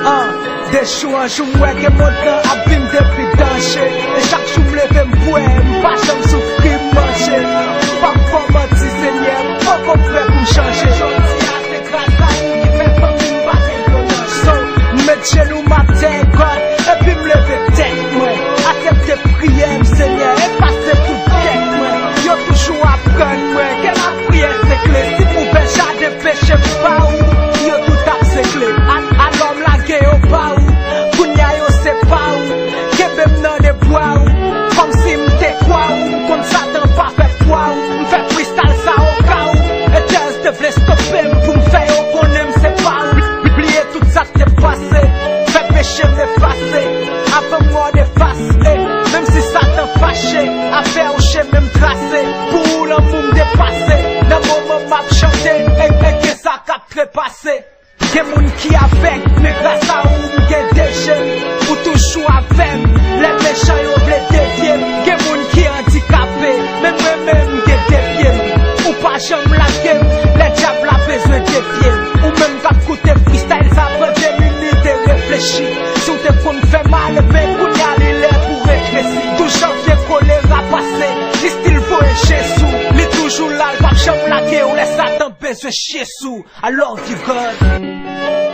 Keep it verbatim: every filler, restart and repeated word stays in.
An, de jou an jou m wè ke mond lan ap vin de pi danje. E chak jou m leve m bwè, m pa janm soufri m manje. M p ap fè w manti, Senyè, m poko prè pou m chanje. Jodi a, se gras a ou ki fè fanmi m pa gen dlo nan je. So, m met jenou m atè, God, epi m leve tèt mwen. Aksepte priyè m, Senyè, efase tout dèt mwen. Yo toujou aprann mwen ke lapriyè se kle. Si m ouvè jaden peche m ba ou, yo tout ap sekle. A, alò m lage yo ba ou. Kounye a yo se pa ou. Kenbe m nan de bra ou. Kòmsi m te kwa ou. M konn Satan pa fè fwa ou. M fè freestyle sa o ka ou. Haters te vle stope m pou m fè yo konnen m se pa ou. Bliye tout sa k te pase. Fè peche m efase. Avan m wè w defase. Menm si Satan fache, afè w chemen m trase. Pou ou lanmou m depase. Nan moman m ap chante, e, e gen sa k ap trepase. Gen moun ki avèg, men gras a ou m gen de je m. Ou toujou avè m, lè mechan yo vle devye m. Gen moun ki andikape, men mwen menm m gen de pye m. Ou pa janm lage m, lè dyab la bezwen defye m. Ou menm k ap koute freestyle sa, pran de minit e reflechi. Si w te konn fè mal, ebyen kounye a li lè pou reflechi. Tou janvye kolera pase, li still voye je sou. Li toujou la, l p ap janm lage w lè Satan bezwen chye sou. I love you, God.